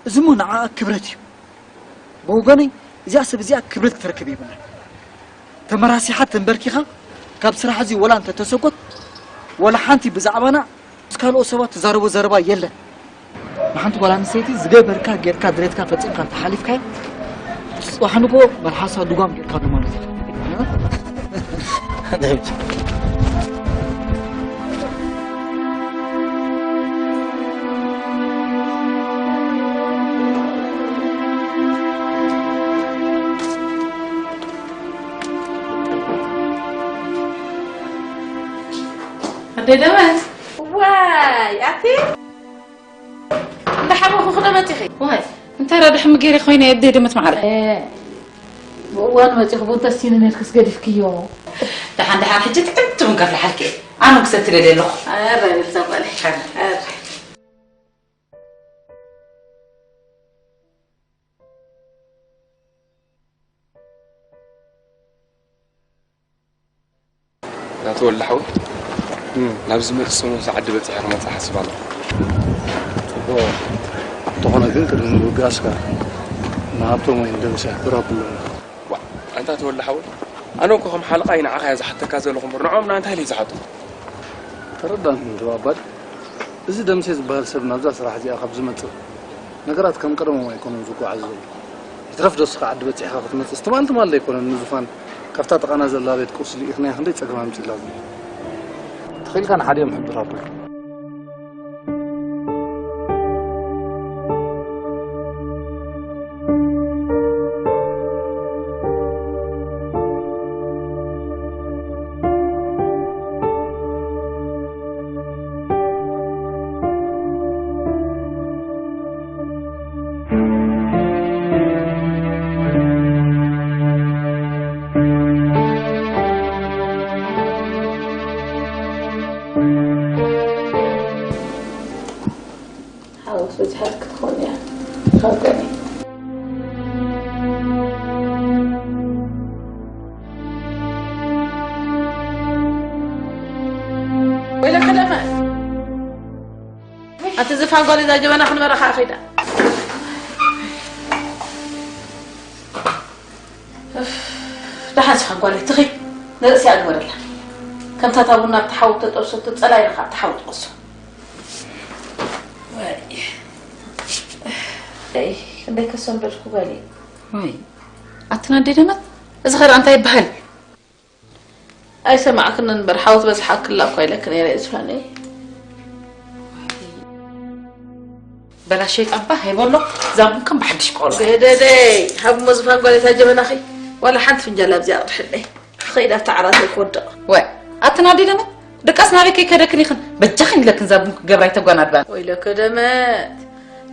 እዚ እሞ ንዓኣ ክብረት እዩ። ብወገነይ እዚኣ ሰብ እዚኣ ክብረት ክትረክብ የብላን። ተመራሲሓ ተንበርኪኻ ካብ ስራሕ እዚ ወላ እንተተሰጎት ወላ ሓንቲ ብዛዕባና ምስ ካልኦት ሰባት ትዛረቦ ዘረባ የለን። ንሓንቲ ጓል ኣንስተይቲ ዝገበርካ ጌርካ ድሌትካ ፈጺምካ እንተሓሊፍካዮ ጽባሕ ንግሆ መልሓሳ ልጓም ጌርካሉ ማለት እዩ። ኣደይ ደመት። ዋይ ኣቲ እንዳሓመኹ ክደመት ኢኺ። ዋይ እንታይ ራድሕሚ ገይረ ኮይነ ኣደይ ደመት ማዕረ። ብእዋኑ መጺኹ ቡን ተስቲኒ ነልክስ ገዲፍክዮ። ደሓን ደሓን ሕጂ ጥዕምቲ ቡን ከፍልሓልኪ እየ። ኣነ ክሰቲ ደልየ ኣለኹ። ኣረ በል እዛ ጓለይ። ኣረ። ናተወልደ ሓወይ፣ እም። ናብ ዝመጽእ ሰሙን ዓዲ በጺሐ ክመጽእ ሓስብ ኣለኹ። ጽቡቕ። እንተኾነ ግን ቅድሚ ምብጋስካ ንሃብቶም ወይ ንደበሳይ ክራብ ብሎም። ዋ፣ ኣንታ ተወልደ ሓወይ፣ ኣነ እኮ ከም ሓለቓ እዩ ንዓኻ እየ ዝሓተካ ዘለኹ እምበር ንዕኦም ንኣንታይ ኢለ ዝሓቶም? ተረዳእኒ እንዶ ኣባዲ። እዚ ደምሴ ዝበሃል ሰብ ናብዛ ስራሕ እዚኣ ካብ ዝመጽእ፣ ነገራት ከም ቀደሞም ኣይኮኑን ዝጓዓዙ ዘለዉ። ይትረፍ ዶ እስኻ ዓዲ በጺሕካ ክትመጽእስ፣ ትማል ትማል ዶ ኣይኮነን ንዙፋን ካብታ ጥቓና ዘላ ቤት ቁርሲ ልኢኽናያ ክንደይ ጸገም ኣምጺእላ ዘሎ? ተኺእልካ ንሓዲኦም ሕዱር ኣብል። ሓወስ በዚሓትኪ ትኾኒ እያ። ካብ ገለ። ወይለከ ደመ። ኣቲ ዝፋን ጓል እዛ ጀበና ክንበረኻ ኸይዳ። እፍ፣ ደሓን ስኻ ጓለይ ትኺ ንርእስያ ግበረላ። ከምታ እታ ቡና ኣብቲ ሓዊ ተጠብሶ፣ እቲ ጸላኢና ከኣ ኣብቲ ሓዊ ትቐሶ። ወይ። ኣይ፣ ክንደይ ከሰንበድኩ ጓለይ። ወይ፣ ኣትና ኣደይ ደመት፣ እዚ ኸ ደኣ እንታይ ይበሃል? ኣይሰማዕክን እምበር፣ ሓዊ ትበዝሓክላ እኳ ኢለኪ ነይረ እየ ዝፋነይ። በላሸይ ጣባ ሃይቦሎ፣ እዛ ቡን ከም ብሓድሽ ቆሎ። ገደደይ፣ ሃብሞ ዝፋን ጓል እታ ጀበናኺ፣ ዋላ ሓንቲ ፍንጃል ኣብዚኣ ኣቕድሕለይ። ትኸይድ ኣብታ ዓራተይ ክወድቕ። ወ፣ ኣትና ኣደይ ደመት፣ ድቃስ ናበይ ከይከደክን ኢኽን፣ በጃኽን ኢለክን እዛ ቡን ክገብራ ኣይተጓናድባን። ወይለከ ደመት፣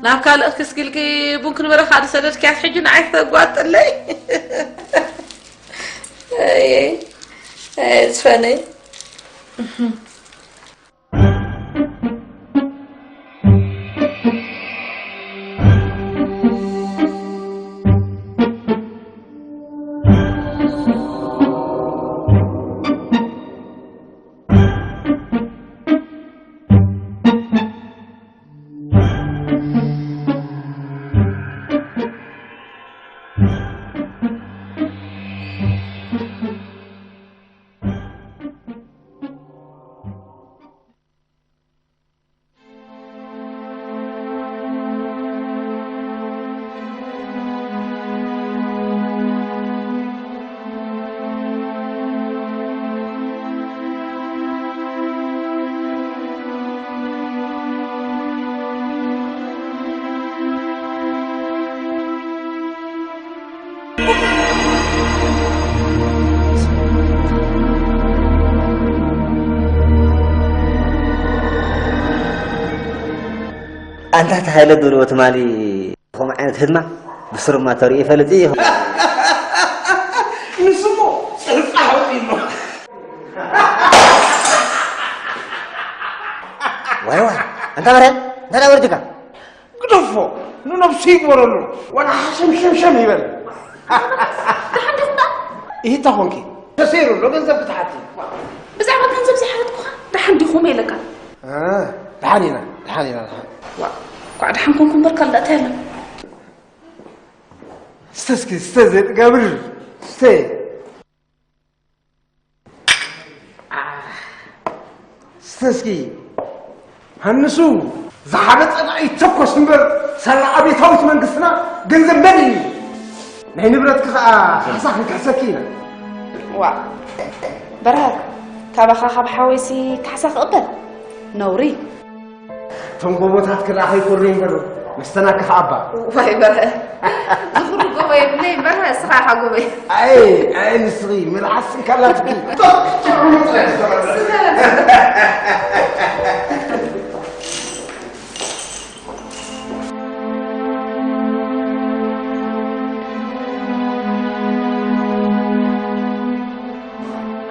ናብ ካልእ ክስኪልኪ ቡን ክንበረኻ ዝሰደድክያስ ሕጂ ንዓይ ክተጓጥለይ። ኣየ፣ ኣየ፣ ዝፋነይ። ኣንታ እቲ ሃይለ ዱርዮ ትማሊ ከምኡ ዓይነት ህድማ ብስሩማ ተርእዩ ይፈልጥ እዩ። ንስሞ ጽርጻ ኣውጺእሞ። ኣንታ በረ እንታይ ወርድካ ግደፎ ንነብሱ ይግበረሉ። ዋላ ሓሸምሸምሸም ይበል። ደሓን ዲኹም ደኣ? ይህታ ኾንኪ ተሰይሩ ኣሎ ገንዘብ ክትሓቲ። ብዛዕባ ገንዘብ ዘይሓተትኩኻ ደሓን ዲኹም ኢለካ። እ፣ ደሓን ኢና ደሓን ኢና ደሓን። ዋ፣ ኳዕ ደሓን ኮንኩ እምበር ካልእ እንታይ ኣሎ? ስተ እስኪ ስተ ዘጥገብር ስተ። ስተ እስኪ ሃንሱ። ዝሓበጠ ደኣ ይተኮስ እምበር ሳላ ኣብዮታዊት መንግስትና ገንዘብ መን እዩ? ናይ ንብረትኪ ከኣ ካሕሳ ክንክሕሰኪ ኢና። ዋ በርሀ፣ ካባኻ ካብ ሓወይሲ ካሕሳ ክቕበል ነውሪ። እቶም ጎቦታት ክልኣ ከይኮርዩ እምበር መስተናኪ ከኣባ። ዋይ በርሀ፣ ዝኹሉ ጎቦ የብለይ በርሀ፣ እስኻ ኢኻ ጎቦይ። ኣይ ኣይ ንስኺ መልሓስ እንካላትኪ።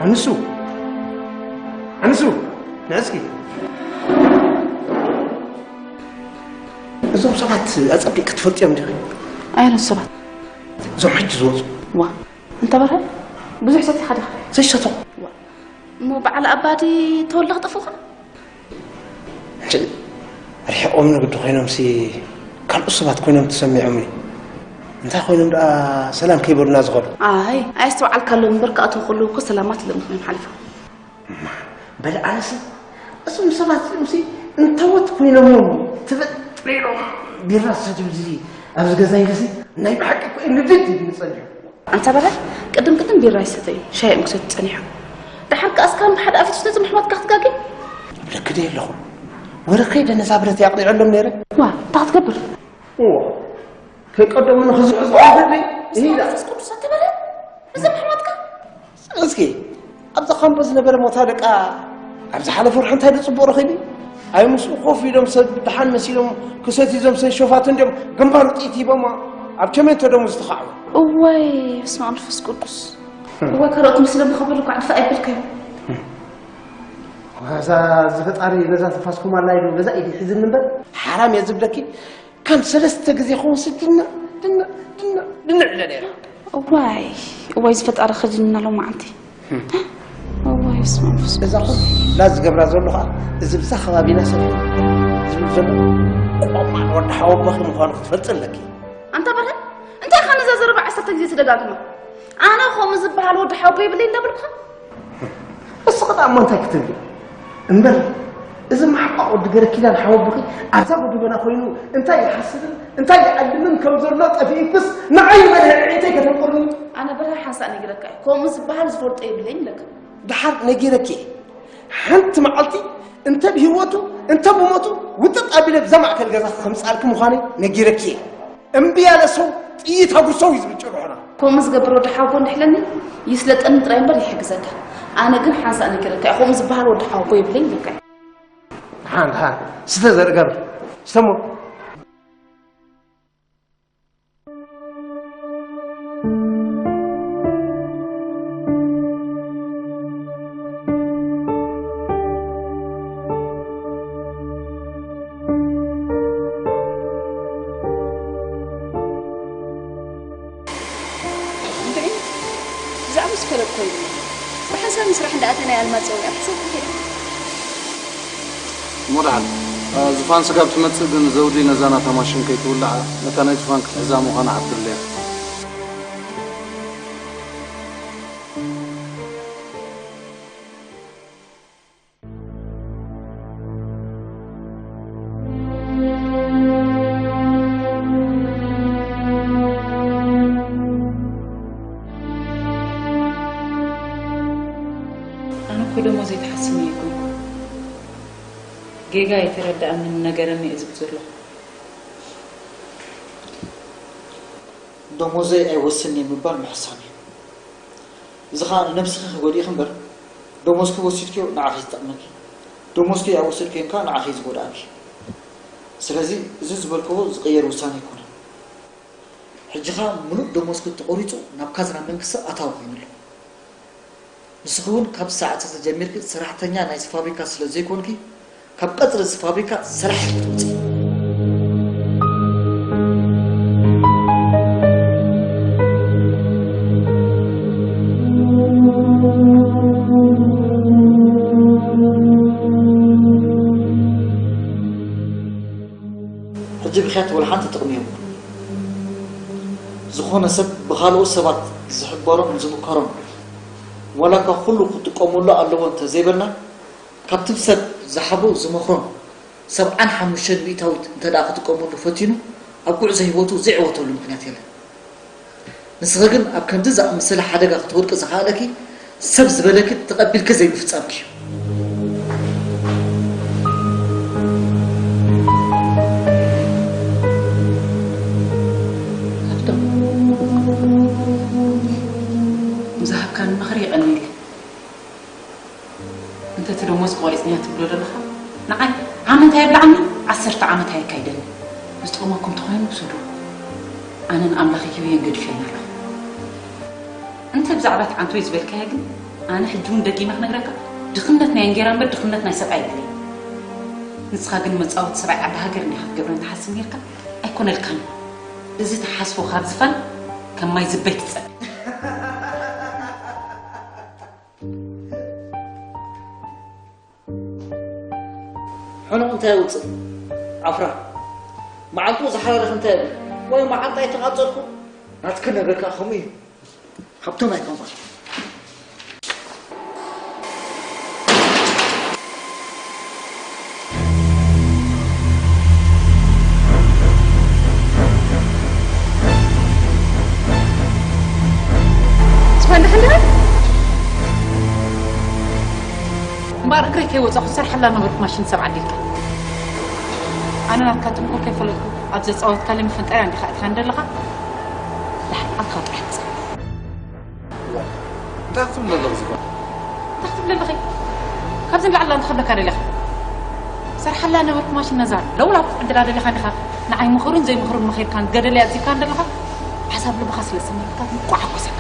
ኣንሱ ኣንሱ ንዕስኪ። እዞም ሰባት ኣጸቢቕ ክትፈልጥዮም ዲኺ? ኣየኖት ሰባት? እዞም ሕጂ ዝወፁ። ዋ እንተ በርሀ ብዙሕ ሰቲኻ ዲኻ? ዘይሰተኹ። ዋ እሞ በዓል ኣባዲ ተወልደ ክጠፍኡኻ? እንጂ ርሒቖም ንግዲ ኮይኖምሲ ካልኦት ሰባት ኮይኖም ተሰሚዖምኒ። እንታይ ኮይኖም ደኣ ሰላም ከይበሉና ዝኸዱ? ኣይ ኣየስተውዓልካሎም እምበር ክኣትዉ ከለዉ እኮ ሰላማት ኢሎም እዮም ሓሊፎም። እማ በል ኣነሲ እዞም ሰባት እዚኦምሲ እንታወት ኮይኖም እዮም ትበጥሬሎም ቢራ ዝሰትዩ ኣብዚ ኣብዚ ገዛ ኢለሲ ናይ ብሓቂ እኮ እዩ ንድድ ኢሉኒ ጸኒሑ። ኣንታ በርሀ ቅድም ቅድም ቢራ ይሰተዩ ሻሂ እዮም ክሰትዩ ጸኒሖም። ደሓር ከኣ እስካ ብሓደ ኣፊትስ ነዞም ኣሕዋትካ ክትጋገ? ልክደ ኣለኹም ወረከይ ደ ነዛ ብረት ያቕሊዐሎም ነይረ። ዋ እንታይ ክትገብር? እዋ ከይቀደሙ ንኽዝሕዝሑ ዘብለይ ኢሂዳ። መንፈስ ቅዱስ ኣንተ በርሀ ነዞም ኣሕዋትካ እስኪ ኣብዛ ካምቦ ዝነበረ ሞታ ደቃ ኣብ ዝሓለፈ ወርሒ እንታይ ዶ ጽቡቕ ረኺቡ? ኣይ ምስኡ ኮፍ ኢሎም ሰብ ደሓን መሲሎም ክሰትዩ እዞም ሰንሾፋት እንድዮም ግንባሩ ጥይት ሂቦማ ኣብ ቸሜንቶ ደሙ ዝተኻዕወ። እዋይ በስመ ኣብ መንፈስ ቅዱስ። እዋይ ካልኦት መሲሎም ከበሉ እኳ ዕድፋ ኣይበልካዮም። ዋዛ እዚ ፈጣሪ ነዛ ትንፋስኩም ኣላ ኢሉ ነዛ ኢድ ይሕዝኒ እምበር። ሓራም እየ ዝብለኪ ከም ሰለስተ ግዜ ክወስድ ድንዕ ድንዕ ድንዕ ድንዕ ኢለ ነይረ። እዋይ እዋይ ዝፈጣሪ ክድንና ሎማዓንቲ። እዋይ በስመ ኣብ መንፈስ እዛ ኩላ ዝገብራ ዘሎ ከዓ እዚ ብዛ ከባቢና ሰብ ዝብል ዘሎ ቆማል ወዲ ሓወቦኺ ምዃኑ ክትፈልጢ ኣለኪ። ኣንታ በርሀ እንታይ ኢኻ ነዛ ዘረባ ዓሰርተ ግዜ ትደጋግማ? ኣነ ከምኡ ዝበሃል ወዲ ሓወቦ የብለይ እንዳበልኩኻ? እስኺ ደኣ እሞ እንታይ ክትብሊ እምበር፣ እዚ ማሕቋቕ ወዲ ገረኪዳን ሓወቦኺ ኣብዛ ጎደቦና ኮይኑ እንታይ ይሓስብን እንታይ ይዓልምን ከም ዘሎ ጠፊኡክስ ንዓይ ንመድሕን ኣዒንተይ ከተንቁርኒ። ኣነ በርሀ ሓንሳእ ነጊረካ እየ፣ ከምኡ ዝበሃል ዝፈልጦ የብለይን ኢለካ። ደሓር ነጊረኪ እየ። ሓንቲ መዓልቲ እንተ ብህይወቱ እንተ ብሞቱ ውጥጥ ኣቢለ ብዛ ማእከል ገዛኺ ከምጽኣልኪ ምዃነይ ነጊረኪ እየ። እምቢ ያለ ሰው ጥይት ኣጉርሰው እዩ ዝብል ጭርሖና። ከምኡ ዝገብር ወዲ ሓወቦ እንድሕለኒ ይስለጠኒ ጥራይ እምበር ይሕግዘካ። ኣነ ግን ሓንሳእ ነጊረካ እየ፣ ከምኡ ዝበሃል ወዲ ሓወቦ የብለይን ኢለካ እየ። ደሓን ደሓን ስተ ዘርኢ ገብር ስተሞ። እንታይ? ብዛዕባ ስፈለጥ ኮይኑ ብሓንሳብ ንስራሕ እንዳኣተና ኣልማዝ ፀውዒ ሓሳብ እንታይ? እሞ ደሓን እ፣ ዝፋን ስጋብ ትመጽእ ግን ዘውዲ ነዛ ናታ ማሽን ከይትውልዓ ነታ ናይ ዝፋን ክትሕዛ ምዃና ሓብርለያ። ኣነ እኮ ደሞዘይ ተሓሲኒ ኣይኮንኩ። ጌጋ ኣይተረድኣንን ነገረኒ እየ ዝብል ዘለኹ። ደሞዘይ ኣይወስን እየ ምባል ምሕሳን እዩ። እዚ ኸኣ ንነብስኺ ክጎድእኺ እምበር፣ ደሞዝኪ ወሲድክዮ ንዓኺ ዝጠቕመኪ፣ ደሞዝኪ ኣይወሰድክዮን ከኣ ንዓኺ ዝጎድኣኪ። ስለዚ እዚ ዝበልክዎ ዝቕየር ውሳነ ኣይኮነን። ሕጂ ኸኣ ምሉእ ደሞዝኪ ተቖሪጹ ናብ ካዝና መንግስቲ ኣታዊ ኮይኑ ኣሎ። ንስኺ እውን ካብዚ ሰዓት እዚ ጀሚርኪ ሰራሕተኛ ናይዚ ፋብሪካ ስለ ዘይኮንኪ፣ ካብ ቀጽሪ እዚ ፋብሪካ ሰራሕ ክትወጽእ። ሕጂ ብኽያት ወላ ሓንቲ ጥቕሚ የብሉ። ዝኾነ ሰብ ብኻልኦት ሰባት ዝሕበሮን ዝምከሮን፣ ዋላ እኳ ኩሉ ክጥቀመሉ ኣለዎ እንተዘይበልና፣ ካብቲ ሰብ ዝሓቦ ዝመኽሮን ሰብዓን ሓሙሽተን ሚእታዊት እንተ ደኣ ክጥቀመሉ ፈቲኑ፣ ኣብ ጉዕዞ ህይወቱ ዘይዕወተሉ ምኽንያት የለን። ንስኺ ግን ኣብ ከምዚ ዝኣመሰለ ሓደጋ ክትወድቂ ዘኽኣለኪ ሰብ ዝበለኪ ተቐቢልኪ ዘይምፍጻምኪ እዩ። ሃብቶም፣ ንዝሃብካኒ ምኽሪ የቐንየለይ። እንተ እቲ ደሞዝ ቆሪጽንያ ትብሎ ዘለኻ፣ ንዓይ ዓመት ኣየብልዓኒ፣ ዓሰርተ ዓመት ኣየካይደኒ። ዝጠቕመኩም ተኾይኑ ውሰዱ። ኣነ ንኣምላኽ ይህብዮን ገዲፈዮን ኣለኹ። እንተ ብዛዕባ እቲ ዓንቶይ ዝበልካዮ ግን፣ ኣነ ሕጂ እውን ደጊመ ክነግረካ፣ ድኽነት ናይ እንጌራ እምበር ድኽነት ናይ ሰብኣይ የብለይን። ንስኻ ግን መጻወቲ ሰብኣይ ዓዲ ሃገር እንዲኻ ክትገብረኒ ትሓስብ ኔርካ፣ ኣይኮነልካን። እዚ ትሓስቦ ካብ ዝፋን ከም ማይ ዝበይ ትጸብ። ሕኑቕ እንታይ የውፅእ? ዓፍራ። መዓልቱ ዝሓራርኽ እንታይ የብሉ? ወይ መዓልቲ ኣይተቓፀልኩ? ናትኪ ነገር ከዓ ከምኡ እዩ። ሃብቶም ኣይኮንኩን። ዝፋን ደሓን ደሓን? እምበኣር እግረይ ከይወፃኹ ዝሰርሓላ ነበርኩ ማሽን ሰብ ዓዲልካ። ኣነ ናትካ ተንኮል ከይፈለጥኩ ኣብ ዘፃወትካለይ መፈንጠርያ እንዲኻ ኣቲኻኒ ዘለኻ። ደሓን ኣልካ ጥራሕ ምፃ። እንታይ ክትብል ዘለኺ ዝፋን? እንታይ ክትብል ኣለኺ? ካብዚ ንላዕሊ እንታይ ክብለካ ደሊኻ? ሰርሓላ ነበርኩ ማሽን ነዛ ለውላ ክትዕድላ ደሊኻ እንዲኻ ንዓይ ምኽሩን ዘይምኽሩን መኺርካን ገደል ኣዚካን ዘለኻ። ሓሳብ ልብኻ ስለ ዝሰመረካ ምኳዕ ሓጎሰካ።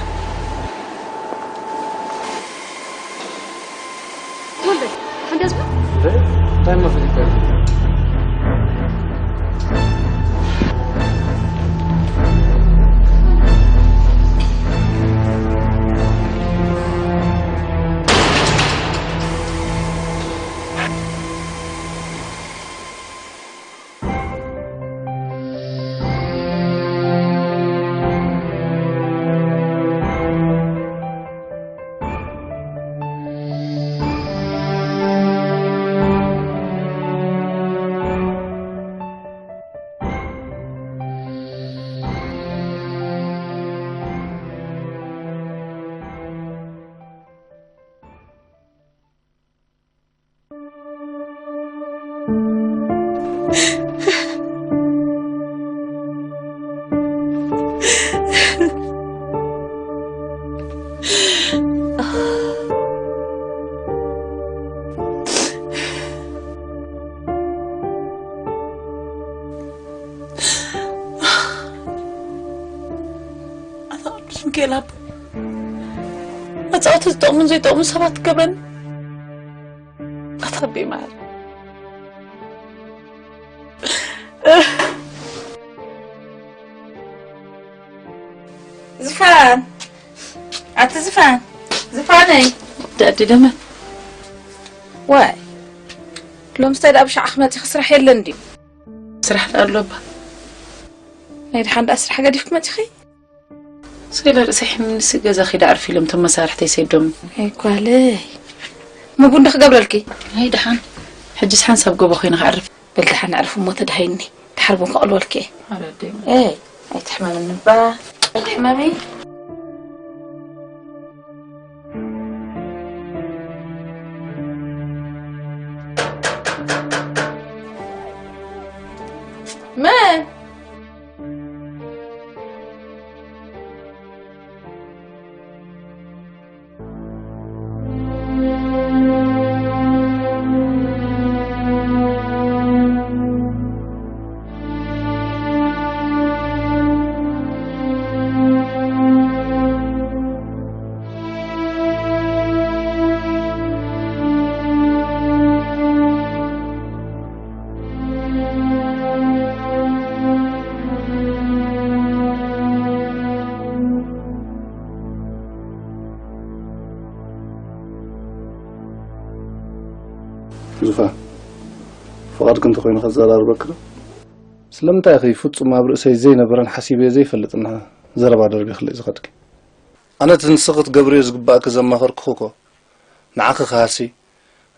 ተወልደ፣ ሓንደዝማ? እንዴ? እንታይ መሰለካ? ኣታ ቅዱስ ሚካኤል ኣቦ፣ መጻወቲ ዝጠቕሙን ዘይጠቕሙን ሰባት ትገብረኒ። ኣታ ኣቦይ መሓሪ። ዝፋን፣ ኣቲ ዝፋን፣ ዝፋነይ። ደኣዲ ደመ። ዋይ፣ ሎምስ እንታይ ደኣ ብሻዕ ክመጺኺ፣ ስራሕ የለን ድዩ? ስራሕ ደኣ ኣሎ እባ። ናይ ደሓን ደኣ ስራሕ ገዲፍኪ መጺኺ? ስለ ርእሰይ ሕምንሲ ገዛ ኺዳ ኣዕርፊ ኢሎም እቶም መሳርሕተይ ሰዶም። ኣይ ጓለይ፣ እሞ ቡን ዶ ክገብረልኪ? ኣይ ደሓን፣ ሕጅስ ሓንሳብ ጎቦ ኮይነ ክዕርፍ። በል ደሓን ኣዕርፊ እሞ ተድሃይኒ፣ ድሓር ቡን ከቕልወልኪ እየ። ኣረ ኣደይ። ኣይ፣ ኣይትሕመምኒ እባ፣ ኣይትሕመሚ። መን? እንተኾይኑ ከዘራርበኪ ዶ? ስለምንታይ ኢኺ ፍጹም ኣብ ርእሰይ ዘይነበረን ሓሲበዮ ዘይፈልጥን ዘረባ ደርቢኽለይ ዝኸድኪ? ኣነ እቲ ንስኺ ክትገብርዮ ዝግባእኪ ዘማኸርኩኺ እኮ ንዓኺ ክሃሲ፣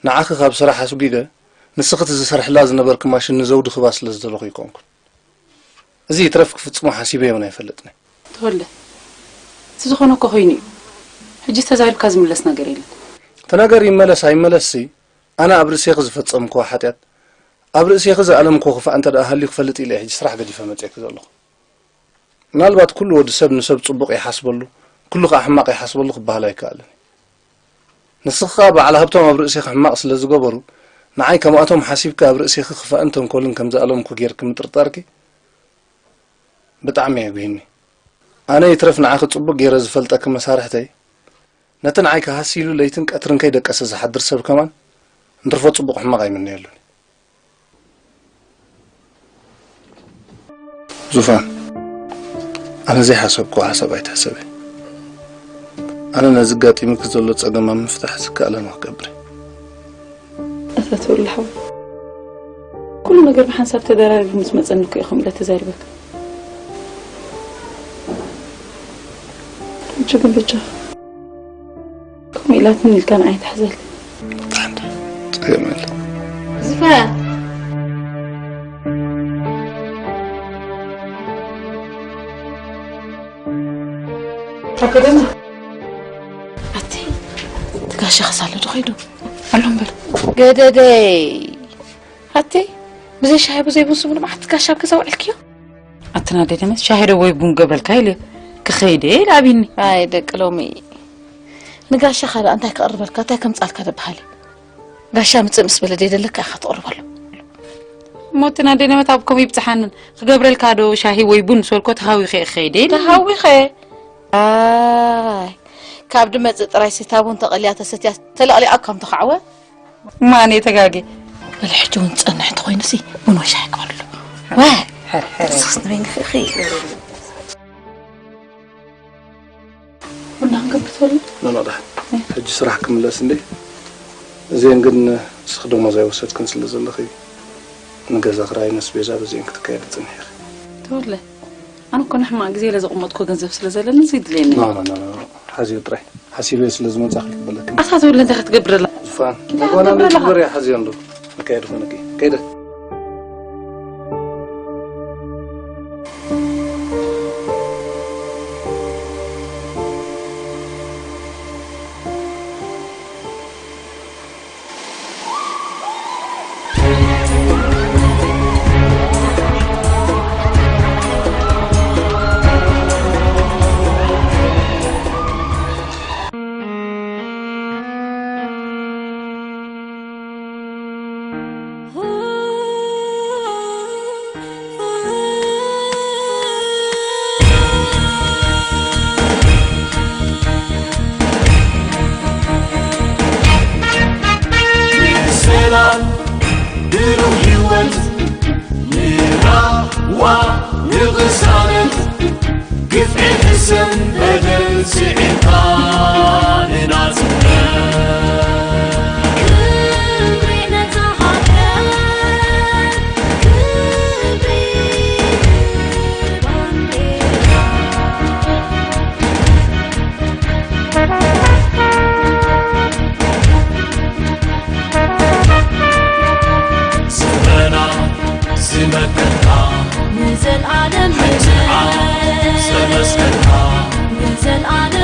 ንዓኺ ካብ ስራሕ ኣስጒደ ንስኺ እቲ ዝሰርሕላ ዝነበርኪ ማሽን ንዘውዲ ክህባ ስለ ዝደለኹ ኣይኮንኩን። እዚ ይትረፍ ክፍጽሞ ሓሲበ እውን ኣይፈልጥን እየ። ተወልደ፣ እቲ ዝኾነ እኮ ኮይኑ እዩ። ሕጂ ተዛሪብካ ዝምለስ ነገር የለን። እቲ ነገር ይመለስ ኣይመለስሲ ኣነ ኣብ ርእሴኺ ዝፈጸምክዎ ሓጢኣት ኣብ ርእሴኺ ዝኣለምክዎ ክፋእ እንተ ደኣ ሃልዩ ክፈልጥ ኢለ እየ ሕጂ ስራሕ ገዲፈ መጺኤኪ ዘለኹ። ምናልባት ኩሉ ወዲ ሰብ ንሰብ ጽቡቕ ይሓስበሉ፣ ኩሉ ከኣ ሕማቕ ይሓስበሉ ክበሃል ኣይከኣልን። ንስኺ ከኣ በዓል ሃብቶም ኣብ ርእሴኺ ሕማቕ ስለ ዝገበሩ፣ ንዓይ ከምኣቶም ሓሲብኪ ኣብ ርእሴኺ ክፋእን ተንኮልን ከም ዝኣለምኩ ጌርኪ ምጥርጣርኪ ብጣዕሚ የጉሂኒ። ኣነ ይትረፍ ንዓኺ ጽቡቕ ጌረ ዝፈልጠኪ መሳርሕተይ፣ ነቲ ንዓይ ክሃሲ ኢሉ ለይትን ቀትርን ከይደቀሰ ዝሓድር ሰብ ከማን እንትርፎ ጽቡቕ ሕማቕ ኣይምነየሉን። ዙፋን፣ ኣነ ዘይሓሰብክዎ ሓሳብ ኣይትሕሰቢ። ኣነ ነዚ ኣጋጢሙኪ ዘሎ ጸገም ኣብ ምፍታሕ ዝከኣለኒ ክገብር እየ። ኣታ ተወልደ ሓወይ፣ ኩሉ ነገር ብሓንሳብ ተደራሪቡ ምስ መጸኒ እኮ እየ ከምኡ ኢለ ተዛሪበካ። ሕጂ ግን በጃኻ ከምኡ ኢላትኒ ኢልካ ንዓይ ትሕዘለይ። ጸገም የለን። ዝፋን። ኣቲ፣ እቲ ጋሻ ክሳለ ዶ ኸይዱ? ኣሎ እምበር። ገደደይ። ኣቲ፣ ብዘይ ሻሂ ብዘይ ቡን ስሙን መዓልቲ ጋሻ ኣብ ገዛ ውዕልክዮ? ኣቲ ናደይ ደመት፣ ሻሂ ዶ ወይ ቡን ገብረልካ ኢለ ክኸይደ ኢለ ኣቢኒ። ኣይ ደቂ ሎሚ። ንጋሻ ካልእ እንታይ ክቐርበልካ፣ እንታይ ከምጻልካ ደበሃሊ? ጋሻ ምጽእ ምስ በለ ደይደለካ ኢኻ ትቕርበሉ። እሞ እቲ ናደይ ደመት ኣብ ከምኡ ይብጽሓንን፣ ክገብረልካ ዶ ሻሂ ወይ ቡን ምስ በልኮ ተሃዊኸ እየ ክኸይደ ኢለ። ተሃዊኸ? ኣይ፣ ካብ ድመጽእ ጥራይ ሲታቡን ተቐልያ ተሰትያ ተለቕሊቓ ከም ተኻዕወ። እማ ኣነ ተጋጌ። በለ ሕጂ እውን ጸንሕ እንተኾይኑሲ ቡን ወይ ሻሂ ክበልሉ። ወ-፣ ሕር፣ ሕር። ስኽስ ንበይንኺ ኢኺ። ቡና ክንገብር ትበሊ? ኖ፣ ኖ፣ ደሓን። ሕጂ ስራሕ ክምለስ እንዴ? እዚአን ግን ንስኺ ደሞዝ ኣይወሰድክን ስለ ዘለኺ ንገዛ ክራይ ነስቤዛ በዚአን ክትካየድ ጽንሒ ኢኺ። ተወለ፣ ኣነ እኮ ንሕማቕ ግዜ ኢለ ዘቐመጥኩ ገንዘብ ስለ ዘለኒ እዚ ይድልየኒ። ኖ፣ ኖ፣ ኖ፣ ኖ፣ ሓዝዮ ጥራይ። ሓሲበ ስለ ዝመጻ ክልክበለኪ። ኣታ ተወለ እንታይ ክትገብረላ? ዙፋን፣ እንታይ ጓና ክትገብረላ? ንግበር እያ ሓዝዮ እንዶ። ንካየድ ኾነኪ። ከይደ። ሰላም ብሩህ ህይወት ንራህዋ ንቕሳነት ግፍዒ ሕሰም በደል ስዒርካ ንናጽነት። ክብሪ ነታ ሃገር፣ ክብሪ ንባንዴራ። ዘመና ዝመከትካ ንዘልኣለም ሕጂ ዓለም ዘመስከትካ ንዘልኣለም